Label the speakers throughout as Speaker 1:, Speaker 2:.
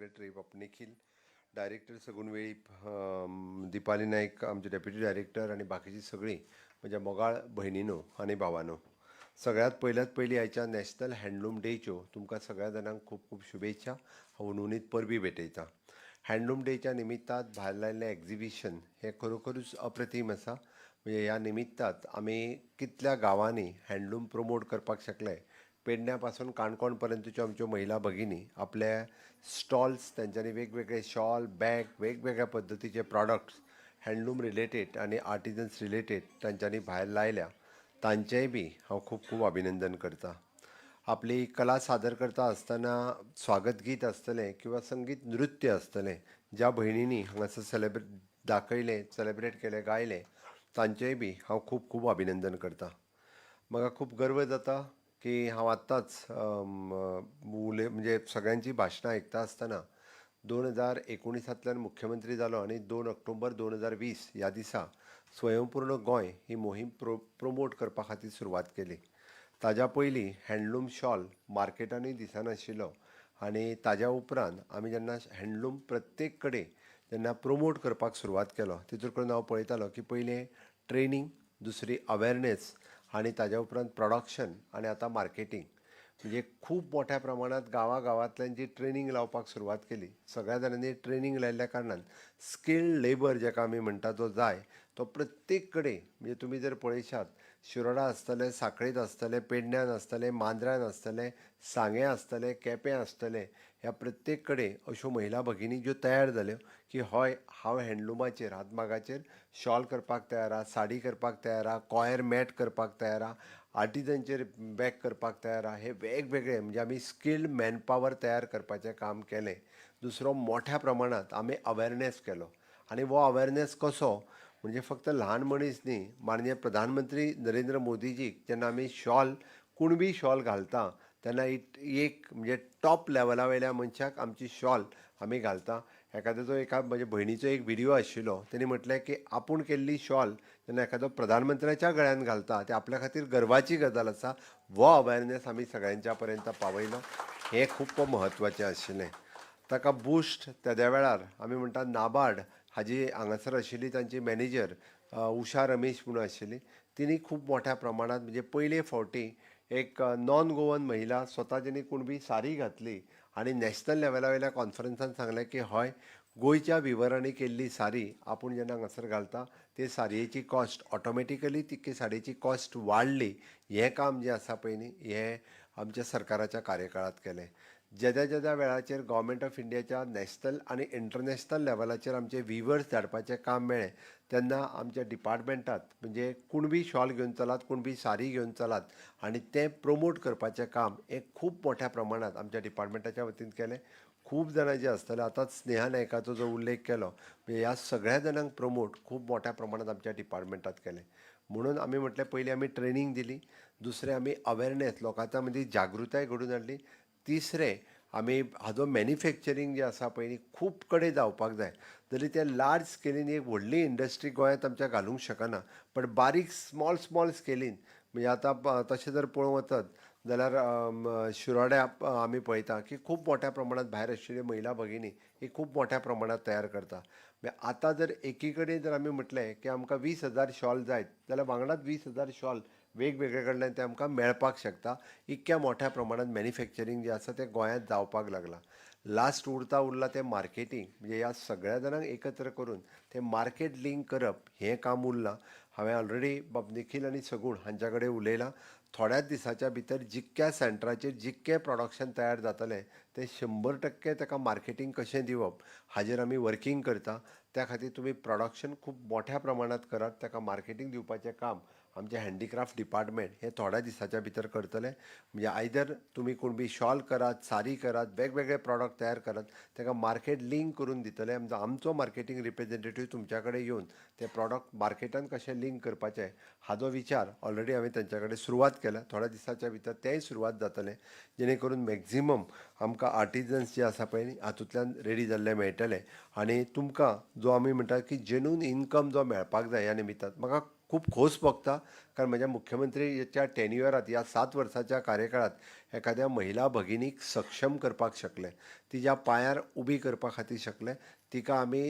Speaker 1: Secretary बाब Nikhil, director सगूण वेळीप, दिपाली नायक आमचे deputy director आनी बाकीची सगळीं म्हज्या मोगाळ भयणीनो आनी भावानो, सगळ्यांत पयल्यात पयलीं आयच्या नॅशनल हँडलूम डेच्यो तुमकां सगळ्या जाणांक खूब खूब शुभेच्छा. हांव हुनहुनीत परबीं भेटयतां. हँडलूम डेच्या निमित्तान भायर लायिल्लें एग्जिबिशन हें खरोखरूच अप्रतीम आसा. म्हणजे ह्या निमित्तात आमी कितल्या गांवांनी हँडलूम प्रोमोट करपाक शकले. पेडण्या पासून काणकोण पर्यंतच्यो आमच्यो महिला भगिनी आपले स्टॉल्स तेंच्यांनी वेगवेगळे शॉल, बॅग, वेगवेगळ्या पद्दतीचे प्रॉडक्ट्स हँडलूम रिलेटेड आनी आर्टिजन्स रिलेटेड तांच्यांनी भायर लायल्या. तांचेंय बी हांव खूब खूब अभिनंदन करता. आपली कला सादर करता आसतना स्वागत गीत आसतलें किंवा संगीत नृत्य आसतलें, ज्या भयणींनी हांगासर सेलेब्रेट दाखयलें, सेलेब्रेट केलें, गायलें, तांचेंय बी हांव खूब खूब अभिनंदन करता. म्हाका खूब गर्व जाता की हांव आत्तांच उलय म्हणजे सगळ्यांची भाशणां आयकता आसतना 2019तांतल्यान मुख्यमंत्री जालो आनी 2 ऑक्टोबर 2020 ह्या दिसा स्वयंपूर्ण गोंय ही मोहीम प्रोमोट करपा खातीर सुरवात केली. ताज्या पयलीं हँडलूम शॉल मार्केटानूय दिसनाशिल्लो आनी ताज्या उपरांत आमी जेन्ना हँडलूम प्रत्येक कडेन जेन्ना प्रोमोट करपाक सुरवात केलो, तितूर करून हांव पळयतालो की पयलें ट्रेनींग, दुसरी अवेरनेस आनी ताज्या उपरांत प्रोडक्शन आनी आतां मार्केटींग. म्हणजे खूब मोठ्या प्रमाणांत गांवा गांवांतल्यान जी ट्रेनींग लावपाक सुरवात केली, सगळ्या जाणांनी ट्रेनींग लायल्ल्या कारणान स्किल्ड लेबर जाका आमी म्हणटा तो जाय तो प्रत्येक कडेन. म्हणजे तुमी जर पळयशात, शिरोडा आसतलें, सांखळेंत आसतलें, पेडण्यान आसतलें, मांद्र्यान आसतलें, सांगें आसतलें, केपें आसतलें, ह्या प्रत्येक कडेन अश्यो महिला भगिनी ज्यो तयार जाल्यो की हय, हांव हँडलुमाचेर, हातमागाचेर शॉल करपाक तयार आहा, साडी करपाक तयार आहा, कॉयर मॅट करपाक तयार आहा, आर्टिजनचेर बॅग करपाक तयार आहा. हे वेगवेगळे म्हणजे आमी स्किल्ड मॅनपावर तयार करपाचें काम केलें. दुसरो, मोठ्या प्रमाणांत आमी अवेरनेस केलो आनी हो अवेरनेस कसो म्हणजे फक्त ल्हान मनीस न्ही, माननीय प्रधानमंत्री नरेंद्र मोदीजीक जेन्ना आमी शॉल, कुणबी शॉल घालता तेन्ना it एक म्हणजे टॉप लेवला वयल्या मनशाक आमची शॉल आमी घालता. एखाद्याचो, एका म्हज्या भयणीचो एक व्हिडियो आशिल्लो. तेणी म्हटलें की आपूण केल्ली शॉल जेन्ना एखादो प्रधानमंत्र्याच्या गळ्यान घालता, ते आपल्या खातीर गर्वाची गजाल आसा. हो अवेरनेस आमी सगळ्यांच्या पर्यंत पावयलो, हें खूब म्हत्वाचें आशिल्लें. ताका बुस्ट तेद्या वेळार आमी म्हणटा नाबार्ड हाजी हांगासर आशिल्ली तांची मॅनेजर उषा रमेश म्हणून आशिल्ली. तिणी खूब मोठ्या प्रमाणांत, म्हणजे पयले फावटी एक नॉन गोवन महिला स्वता जेणे कुणबी सारी घातली आनी नॅशनल लेवला वयल्या कॉन्फरन्सान सांगलें की हय, गोंयच्या विवरांनी केल्ली सारी आपूण जेन्ना हांगासर घालता, ते साडयेची कॉस्ट ऑटोमॅटिकली तितकी साडयेची कॉस्ट वाडली. हें काम जें आसा पळय न्ही, हें आमच्या सरकाराच्या कार्यकाळांत केलें. जेद्या जेद्या वेळाचेर गव्हर्मेंट ऑफ इंडियाच्या नॅशनल आनी इंटरनॅशनल लेवलाचेर आमचे विवर्स धाडपाचें काम मेळ्ळें, तेन्ना आमच्या डिपार्टमेंटात म्हणजे कुणबी शॉल घेवन चलात, कुणबी सारी घेवन चलात आनी तें प्रोमोट करपाचें काम हें खूब मोठ्या प्रमाणांत आमच्या डिपार्टमेंटाच्या वतीन केलें. खूब जाणां जे आसतले, आतांच स्नेहा नायकाचो जो उल्लेख केलो, म्हणजे ह्या सगळ्या जाणांक प्रमोट खूब मोठ्या प्रमाणांत आमच्या डिपार्टमेंटात केलें. म्हणून आमी म्हटलें, पयलीं आमी ट्रेनींग दिली, दुसरें आमी अवेरनेस, लोकांच्या मदीं जागृताय घडोवन हाडली, तिसरें आमी हाजो मॅन्युफॅक्चरींग जें आसा पळय न्ही, खूब कडेन जावपाक जाय. जरी ते लार्ज स्केलीन एक व्हडली इंडस्ट्री गोंयांत आमच्या घालूंक शकना, पण बारीक स्मॉल स्मॉल स्केलीन, म्हणजे आतां तशें जर पळोवंक वचत जाल्यार शिरोड्या आमी पळयता की खूब मोठ्या प्रमाणांत भायर आशिल्ल्यो महिला भगिनी ही खूब मोठ्या प्रमाणांत तयार करता. म्हणजे आतां जर एकी कडेन जर आमी म्हटलें की आमकां 20,000 शॉल जायत जाल्यार वांगडाच 20,000 शॉल वेगवेगळे कडल्यान ते आमकां मेळपाक शकता. इतक्या मोठ्या प्रमाणांत मॅन्युफॅक्चरींग जें आसा तें गोंयांत जावपाक लागलां. लास्ट उरता उरलां तें मार्केटींग. म्हणजे ह्या सगळ्या जाणांक एकत्र करून तें मार्केट लिंक करप हें काम उरलां. हांवें ऑलरेडी बाब निखील आनी सगूण हांच्या कडेन उलयलां. थोड्याच दिसाच्या भितर जितक्या सेंटराचेर जितकें प्रोडक्शन तयार जातलें, तें 100% ताका मार्केटींग कशें दिवप हाजेर आमी वर्कींग करता. त्या खातीर तुमी प्रोडक्शन खूब मोठ्या प्रमाणांत करात, ताका मार्केटींग दिवपाचें काम आमचें हँडीक्राफ्ट डिपार्टमेंट हें थोड्या दिसाच्या भितर करतलें. म्हणजे आयदर तुमी कुणबी शॉल करात, सारी करात, वेगवेगळे प्रॉडक्ट तयार करात, ताका मार्केट लिंक करून दितले. आमचो मार्केटींग रिप्रेझेंटेटीव तुमच्या कडेन येवन ते प्रॉडक्ट मार्केटान कशें लिंक करपाचें हाजो विचार ऑलरेडी हांवें तेंच्या कडेन सुरवात केल्या. थोड्या दिसाच्या भितर तेंय सुरवात जातलें, जेणे करून मॅक्झिमम आमकां आर्टिजन्स जे आसा पळय न्ही, हातूंतल्यान रेडी जाल्ले मेळटले आनी तुमकां जो आमी म्हणटा की जेन्यून इनकम जो मेळपाक जाय. ह्या निमित्तान म्हाका खूब खोस भोगता, कारण म्हज्या मुख्यमंत्रीच्या टेन्युअरात ह्या 7 वर्साच्या कार्यकाळात एखाद्या महिला भगिनीक सक्षम करपाक शकले, तिज्या पांयार उबी करपा खातीर शकले. तिका आमी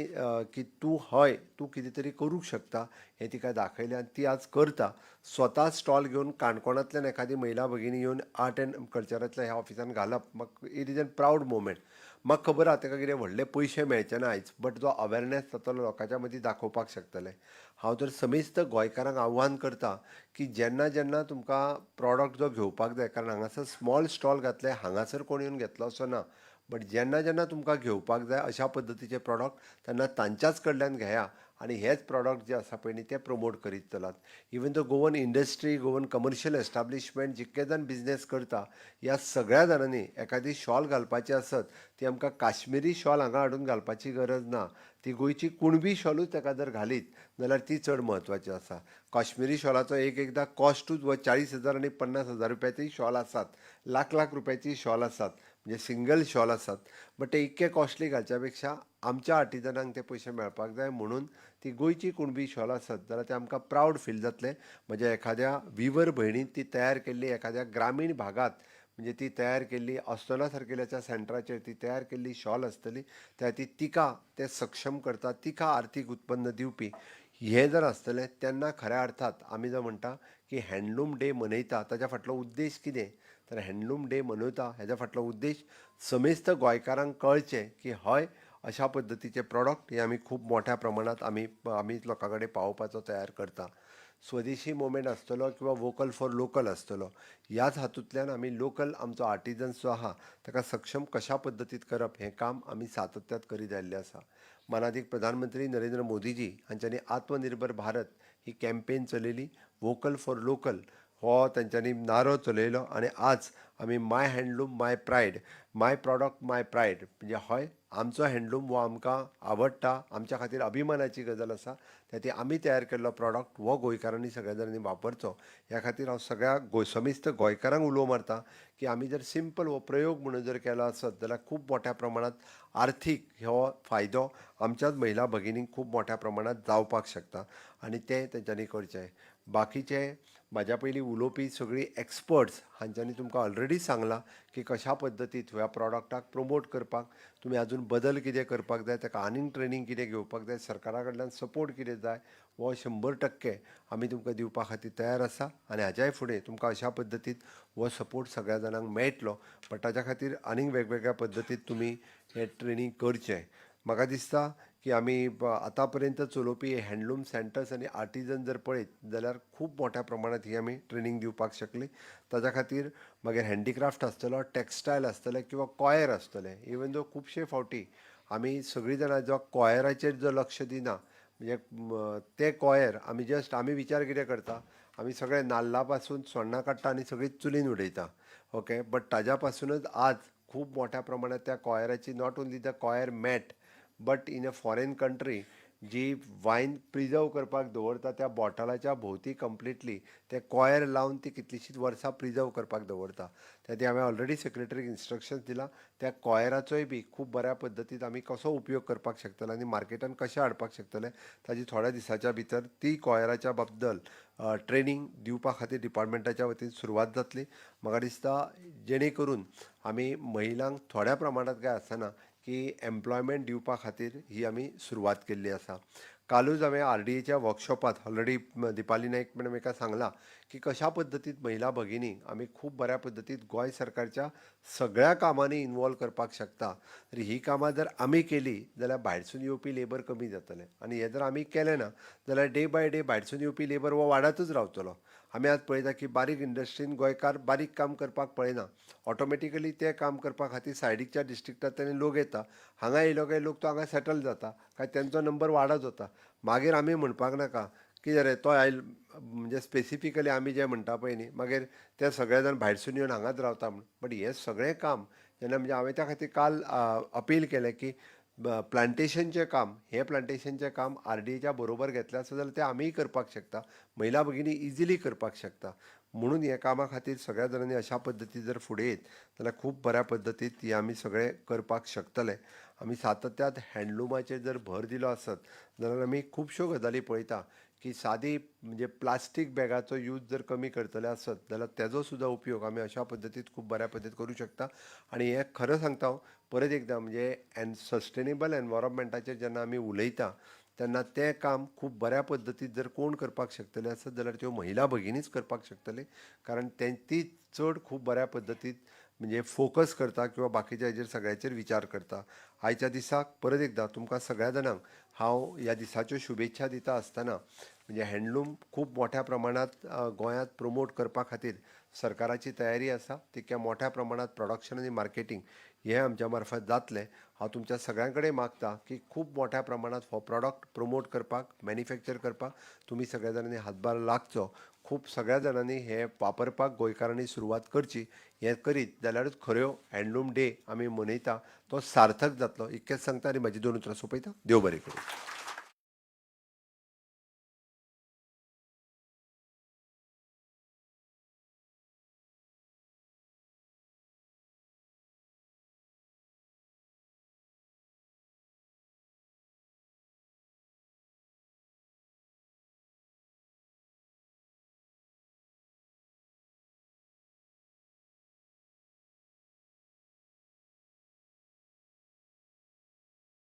Speaker 1: की तूं हय तूं कितें तरी करूंक शकता हें तिका दाखयलें आनी ती आज करता. स्वता स्टॉल घेवन काणकोणांतल्यान एखादी महिला भगिनी येवन आर्ट एंड कल्चरांतल्या ह्या ऑफिसान घालप म्हाका it is an proud moment. म्हाका खबर आहा ताका कितें व्हडले पयशे मेळचे ना आयज, बट जो अवेरनेस जातलो लोकांच्या मदीं दाखोवपाक शकतले. हांव तर समेस्त गोंयकारांक आव्हान करता की जेन्ना जेन्ना तुमकां प्रॉडक्ट जो घेवपाक जाय, कारण हांगासर स्मॉल स्टॉल घातले हांगासर कोण येवन घेतलो असो ना, बट जेन्ना जेन्ना तुमकां घेवपाक जाय अशा पद्दतीचे प्रॉडक्ट तेन्ना तांच्याच कडल्यान घेया आनी हेच प्रॉडक्ट जे आसा पळय न्ही ते प्रमोट करीत चलात. Even the Goan industry, Goan commercial establishment जितके जाण बिजनेस करता ह्या सगळ्या जाणांनी एखादी शॉल घालपाची आसत ती आमकां काश्मिरी शॉल हांगा हाडून घालपाची गरज ना, ती गोंयची कुणबी शॉलूच ताका जर घालीत जाल्यार ती चड म्हत्वाची आसा. काश्मिरी शॉलाचो एक एकदां कॉस्टूच व 40,000 आनी 50,000 रुपयाची शॉल आसात, लाख लाख रुपयाची शॉल आसात, म्हणजे सिंगल शॉल आसात. बट ते इतके कॉस्टली घालच्या पेक्षा आमच्या आर्टिजनांक ते पयशे मेळपाक जाय, म्हणून ती गोंयची कुणबी शॉल आसत जाल्यार ते आमकां प्रावड फील जातलें. म्हणजे एखाद्या विवर भयणीन ती तयार केल्ली एखाद्या ग्रामीण भागांत म्हणजे ती तयार केल्ली अस्नोडा सारकेल्याच्या सेंटराचेर ती तयार केल्ली शॉल आसतली, त्या ती तिका ते सक्षम करता, तिका आर्थीक उत्पन्न दिवपी हें जर आसतलें तेन्ना खऱ्या अर्थात आमी जो म्हणटा की हँडलूम डे मनयता ताच्या फाटलो उद्देश कितें, तर हँडलूम डे मनयता हेज्या फाटलो उद्देश समेस्त गोंयकारांक कळचें की हय अशा पद्दतीचे प्रॉडक्ट हे आमी खूब मोठ्या प्रमाणांत आमी आमी लोकां कडेन पावोवपाचो तयार करता. स्वदेशी मुवमेंट आसतलो किंवा वोकल फॉर लोकल आसतलो, ह्याच हातूंतल्यान आमी लोकल आमचो आर्टिजन्स जो आहा ताका सक्षम कशा पद्दतीत करप हें काम आमी सातत्यात करीत आयिल्लें आसा. मानादीक प्रधानमंत्री नरेंद्र मोदीजी हांच्यांनी आत्मनिर्भर भारत ही कॅम्पेन चलयली, वोकल फॉर लोकल हो तेंच्यांनी नारो चलयलो आनी आज आमी my handloom my pride, my product my pride, म्हणजे हय आमचो हँडलूम हो आमकां आवडटा, आमच्या खातीर अभिमानाची गजाल आसा, त्या ती आमी तयार केल्लो प्रॉडक्ट हो गोंयकारांनी सगळ्या जाणांनी वापरचो. ह्या खातीर हांव सगळ्या समेस्त गोंयकारांक उलो मारता की आमी जर सिंपल हो प्रयोग म्हणून जर केलो आसत जाल्यार खूब मोठ्या प्रमाणांत आर्थीक हो फायदो आमच्याच महिला भगिनींक खूब मोठ्या प्रमाणांत जावपाक शकता आनी तें तेंच्यांनी करचें. बाकीचे म्हाज्या पयलीं उलोवपी सगळीं एक्सपर्ट्स हांच्यांनी तुमकां ऑलरेडी सांगलां की कशा पद्दतीत ह्या प्रॉडक्टाक प्रमोट करपाक तुमी आजून बदल कितें करपाक जाय, ताका आनीक ट्रेनींग कितें घेवपाक जाय, सरकारा कडल्यान सपोर्ट कितें जाय हो 100% आमी तुमकां दिवपा खातीर तयार आसा आनी हाज्याय फुडें तुमकां अशा पद्दतीत हो सपोर्ट सगळ्या जाणांक मेळटलो. बट ताज्या खातीर आनीक वेगवेगळ्या पद्दतीत तुमी हें ट्रेनींग करचें. म्हाका दिसता की आमी आतां पर्यंत चलोवपी हँडलूम सेंटर्स आनी आर्टिजन जर पळयत जाल्यार खूब मोठ्या प्रमाणांत ही आमी ट्रेनींग दिवपाक शकली. ताज्या खातीर मागीर हँडीक्राफ्ट आसतलो, टॅक्सटायल आसतलें किंवा कॉयर आसतलें. इवन दो खुबशे फावटी आमी सगळीं जाणां जो कॉयराचेर जो लक्ष दिना, म्हणजे ते कॉयर आमी जस्ट आमी विचार कितें करता, आमी सगळे नाल्ला पासून सोण्णां काडटा आनी सगळीं चुलीन उडयता, ओके. बट ताज्या पासुनूच आज खूब मोठ्या प्रमाणांत त्या कॉयराची not only the coir mat but in a foreign country ji wine preserve करपाक दवरता त्या बॉटलाच्या भोंवती कंप्लिटली ते कॉयर लावन ती कितलींशींच वर्सां प्रिजर्व करपाक दवरता. त्या खातीर हांवें ऑलरेडी सेक्रेटरीक इन्स्ट्रक्शन्स दिलां त्या कॉयराचोय बी खूब बऱ्या पद्दतीन आमी कसो उपयोग करपाक शकतले आनी मार्केटान कशें हाडपाक शकतले ताजी थोड्या दिसाच्या भितर ती कॉयराच्या बद्दल ट्रेनींग दिवपा खातीर डिपार्टमेंटाच्या वतीन सुरवात जातली. म्हाका दिसता जेणे करून आमी महिलांक थोड्या प्रमाणांत काय आसना की एम्प्लॉयमेंट दिवपा खातीर ही आमी सुरवात केल्ली आसा. कालूच हांवें आर.डी.एच्या वर्कशॉपात ऑलरेडी दिपाली नायक मॅडम एका सांगलां की कशा पद्दतीत महिला भगिनींक आमी खूब बऱ्या पद्दतीत गोंय सरकारच्या सगळ्या कामांनी इनवॉल्व करपाक शकता. तर ही कामां जर आमी केली जाल्यार भायरसून येवपी लेबर कमी जातलें आनी हें जर आमी केलें ना जाल्यार डे बाय डे भायरसून येवपी लेबर हो वाडतूच रावतलो. आमी आज पळयता की बारीक इंडस्ट्रीन गोंयकार बारीक काम करपाक पळयना, ऑटोमॅटिकली तें काम करपा खातीर सायडीकच्या डिस्ट्रिक्टांतल्यान लोक येता, हांगा येयलो काय लोक तो हांगा सेटल जाता काय तेंचो नंबर वाडत वता. मागीर आमी म्हणपाक नाका कितें रे तो आयल, म्हणजे स्पेसिफिकली आमी जें म्हणटा पळय न्ही मागीर ते सगळे जाण भायरसून येवन हांगाच रावता म्हूण. बट हें सगळें काम जेन्ना म्हणजे हांवें त्या खातीर काल अपील केलें की प्लांटेशनचें काम हें प्लांटेशनचें काम आर.डी.एच्या बरोबर घेतलें आसत जाल्यार तें आमीय करपाक शकता, महिला भगिनी इजिली करपाक शकता. म्हणून हे कामा खातीर सगळ्या जाणांनी अशा पद्दती जर फुडें येत जाल्यार खूब बऱ्या पद्दतीत ही आमी सगळें करपाक शकतले. आमी सातत्यात हँडलुमाचेर जर भर दिलो आसत जाल्यार आमी खुबश्यो गजाली पळयता की सादी म्हणजे प्लास्टीक बॅगाचो यूज जर कमी करतले आसत जाल्यार तेजो सुद्दां उपयोग आमी अशा पद्दतीन खूब बऱ्या पद्दतीन करूं शकता. आनी हें खरें सांगता हांव परत एकदां, म्हणजे एन सस्टेनेबल एनवायरमेंटाचेर जेन्ना आमी उलयता तेन्ना तें काम खूब बऱ्या पद्दतीन जर कोण करपाक शकतले आसत जाल्यार त्यो महिला भगिनीच करपाक शकतले, कारण ते ती चड खूब बऱ्या पद्दतीन म्हणजे फोकस करता किंवा बाकीच्या हेजेर सगळ्याचेर विचार करता. आयच्या दिसाक परत एकदां तुमकां सगळ्या जाणांक हांव ह्या दिसाच्यो शुभेच्छा दिता आसतना, म्हणजे हँडलूम खूब मोठ्या प्रमाणांत गोंयांत प्रोमोट करपा खातीर सरकाराची तयारी आसा. तितक्या मोठ्या प्रमाणांत प्रोडक्शन आनी मार्केटींग हें आमच्या मार्फत जातलें. हांव तुमच्या सगळ्यां कडेन मागता की खूब मोठ्या प्रमाणांत हो प्रॉडक्ट प्रोमोट करपाक, मॅन्युफॅक्चर करपाक तुमी सगळ्या जाणांनी हातभार लागचो. खूब सगळ्या जाणांनी हें वापरपाक गोंयकारांनी सुरवात करची. हें करीत जाल्यारूच खऱ्यो हँडलूम डे आमी मनयता तो सार्थक जातलो, इतकेंच सांगता आनी म्हाजी दोन उतरां सोंपयता. देव बरें करूं.